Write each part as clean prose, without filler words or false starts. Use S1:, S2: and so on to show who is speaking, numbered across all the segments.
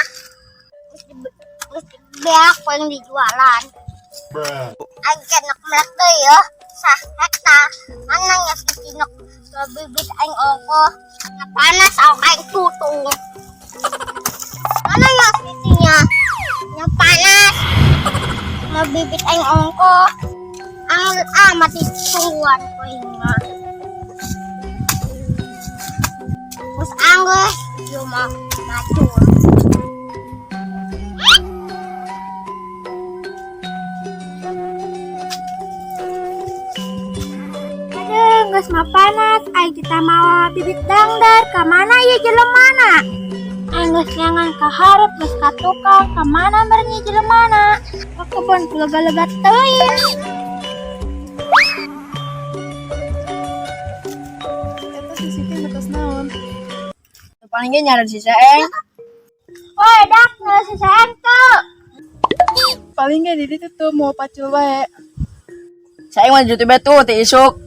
S1: mah. Geus beak paling dijualan. Aing teh nek melak deui ya. Sah hektar. Mana nya si Cinok bibit aing ongkoh. Panas awak aing tutung. Mana ya sitinya? Nya panas. Mau bibit aing ongkoh. Ang ah mati tungguan ku aing mah. Terus anggeus ieu mah macul.
S2: Aduh, geus mah panas, aing kita mawa bibit dangdar, ka mana ieu jelemana? Aing geus nyangan ka hareup, geus ka tukang, ka mana meureun ieu jelemana? Ka kebon ku lega-lega teuing.
S3: Eta si Siti ngetos naon?
S4: Paling ge nyari si Seeng.
S2: Oi, dak, nu si Seeng tuh.
S3: Paling ge di ditu tuh mau pacul wae.
S4: Seeng mah juti betu ti isuk.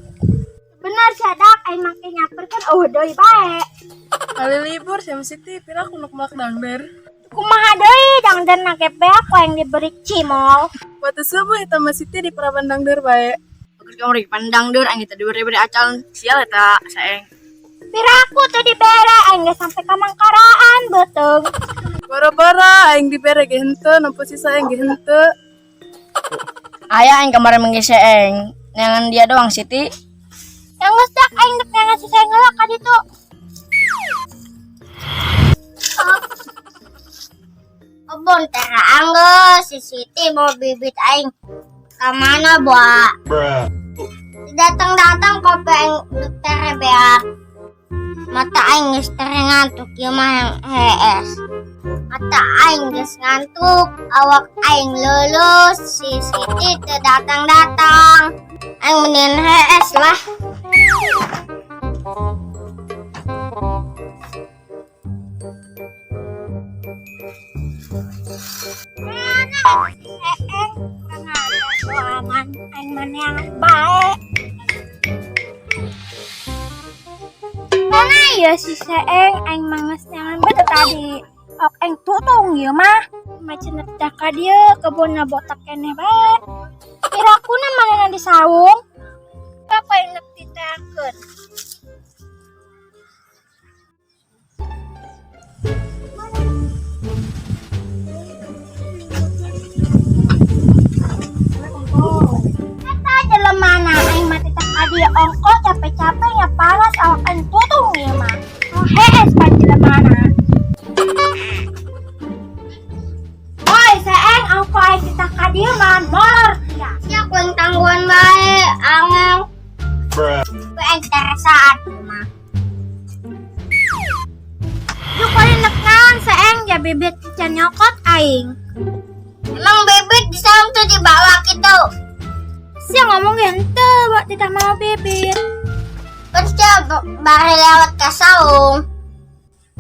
S2: Bener sih dak, aing make nyaperkeun eueuh deui bae.
S3: Kali libur sama Siti, pira aku nuk melak dangder.
S2: Kumaha deui dangdar na ge beak ku aing diberi cimol.
S3: Waktu subuh eta mah Siti di paraban dangder bae.
S4: Bagus kamu rek pandang deur aing teh diberi-beri acal sial eta Seeng.
S2: Piraku teu dibere aing geus sampe ka mangkaraan beuteung.
S3: Boro-boro aing dibere ge henteu, nempo si Seeng ge henteu.
S4: Aya aing kemarin manggil Seeng. Neangan dia doang Siti.
S2: Yang geus dak aing dek neangan si Seeng heula ka ditu.
S1: Kebon tera anggeus si Siti mau bibit aing ka mana boa? Datang-datang kopi aing dek tere beak. Mata aing geus tere ngantuk ieu mah yang hees. Mata aing geus ngantuk, awak aing lulus, si Siti teu datang-datang. Aing mendingan hees lah.
S2: Mana si Seeng kurang ajar soangan aing mah neangan bae. Mana ya si Seeng aing mah geus neangan bae teh tadi. Ok aing tutung ieu mah. Macan teh ka dieu kebonna botak keneh bae. Pirakuna manehna di saung. Apa aing nek diteangkeun? Eta jelemana aing mah teh ka dieu ongkoh capek-capek nya panas awak aing tutung ieu mah. Oh hees pan jelemana. Woi, Seeng ongkoh aing titah ka dieu mah molor sia.
S1: Sia ku aing tangguhan bae, angel. Ku aing teresaan ieu mah.
S2: Yuk kali nek naon Seeng ja bibit can nyokot aing.
S1: Emang bibit di saung tuh dibawa gitu.
S2: Sia ngomong ge henteu, bak titah mau bibit.
S1: Kan sia bari lewat ka saung.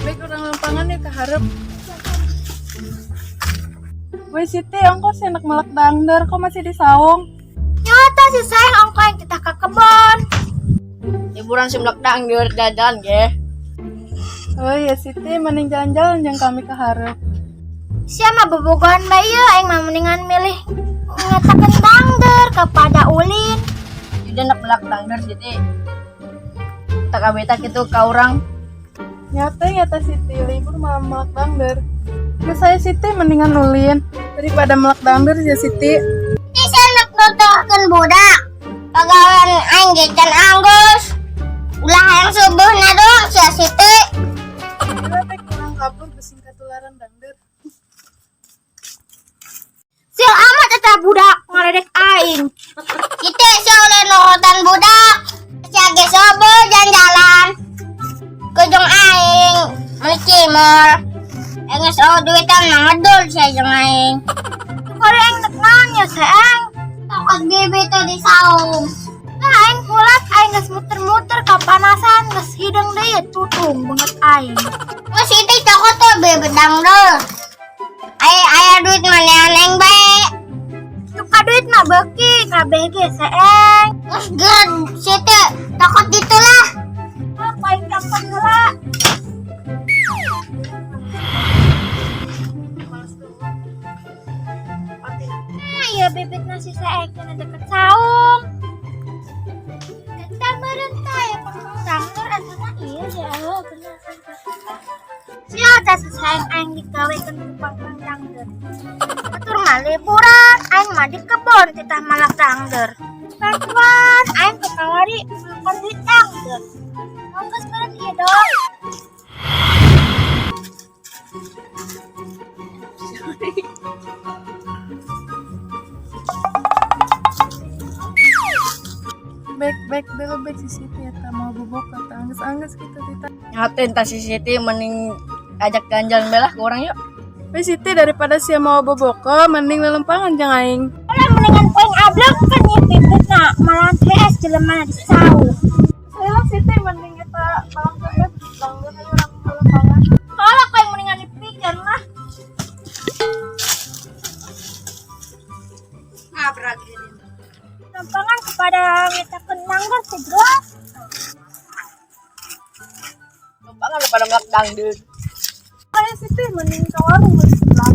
S3: Baik urang lempangan yuk ka hareup. Woi Siti, ongkos enak melak dangder, kok masih di saung?
S2: Nyata si Seeng ongkoh aing titah ka kebon.
S4: Liburan si melak dangder jalan-jalan ge.
S3: Oh iya Siti, mending jalan-jalan jeung kami ka hareup.
S2: Sia mah bobogohan bae ieu aing mah mendingan milih ngatakeun dangder kepada ulin.
S4: Jadi nak melak dangder Siti. Tak kabeta kitu ka urang.
S3: Nyata nyata Siti, libur malah melak dangder. Geus saya Siti mendingan ulin daripada melak dangder ya Siti.
S1: Ini sia nek nuturkeun budak. Pagawean aing ge can anggeus. Ulah hayang subuhna doang sia Siti.
S3: Gila teh kurang kabur besing katularan dangder.
S2: Sial amat eta budak ngaledek aing.
S1: Siti sia ulah nurutan budak. Sia ge sobo jalan-jalan. Kujung aing meuli cimol. Aing geus eueuh duitan mah ngedul sia jeung aing.
S2: Kore aing nek naon nya Seeng?
S1: Tokot bibit teh di saung.
S2: Nah, aing kulat aing geus muter-muter kapanasan geus hideung deui tutung beungeut aing.
S1: Geus Siti cokot tuh bibit dangdeur. Aya aya duit mah neangan aing bae.
S2: Suka duit mah beuki kabeh ge Seeng.
S1: Geus geura Siti cokot ditu lah.
S2: Apa aing telepon heula? Bibitna si Seeng cenah deket saung. Eta meureun tah ya pangpang dangder asana ieu ya oh bener.
S1: Sia da si Seeng aing digawekeun ku pangpang dangder. Batur mah liburan, aing mah di kebon titah malak dangder. Bantuan aing ke kawari makan duit dangder. Ongkos meureun ieu dong.
S3: Bek bek dulu bek si Siti eta mau bobok kata angges-angges gitu tita.
S4: Nyaten tas si Siti mending ajak jalan-jalan belah ke orang yuk.
S3: We Siti daripada sia mau boboko mending lelempangan jeung aing.
S2: Lah mendingan poing ablek kan ieu bibitna malah PS jelema di saung.
S3: Saya Siti mending eta malangkeun we dangder ayo urang lelempangan.
S2: Kalau kau yang mendingan dipikir lah. Lempangan kepada minta kenanggar sejelas.
S4: Lempangan daripada melak dangdut.
S3: Ayo Siti mending ke warung beli seblak.